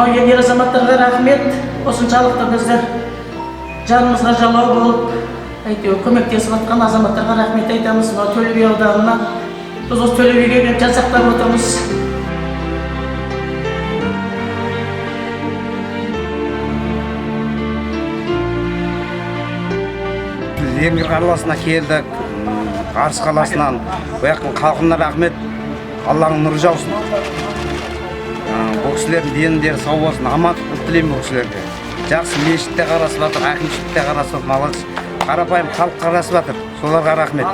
Мынау ер азаматтарға рахмет. Осыншалықты бізді жанымызға жалау болып, әйтеуір көмектесіп жатқан азаматтарға рахмет айтамыз. Мынау Төле би ауданына, біз осы Төле биге келіп жан отырмыз. Біз Ленгір қаласына келдік, Арыс қаласынан. Бұл жақтың халқына рахмет, Алланың нұры жаусын. Бұл кісілердің дендері сау болсын, амандық тілеймін бұл кісілерге. Жақсы мешіт те қарасып жатыр, әкімшілік те қарасып жатыр, молодец. Қарапайым халық қарасып жатыр, соларға рахмет.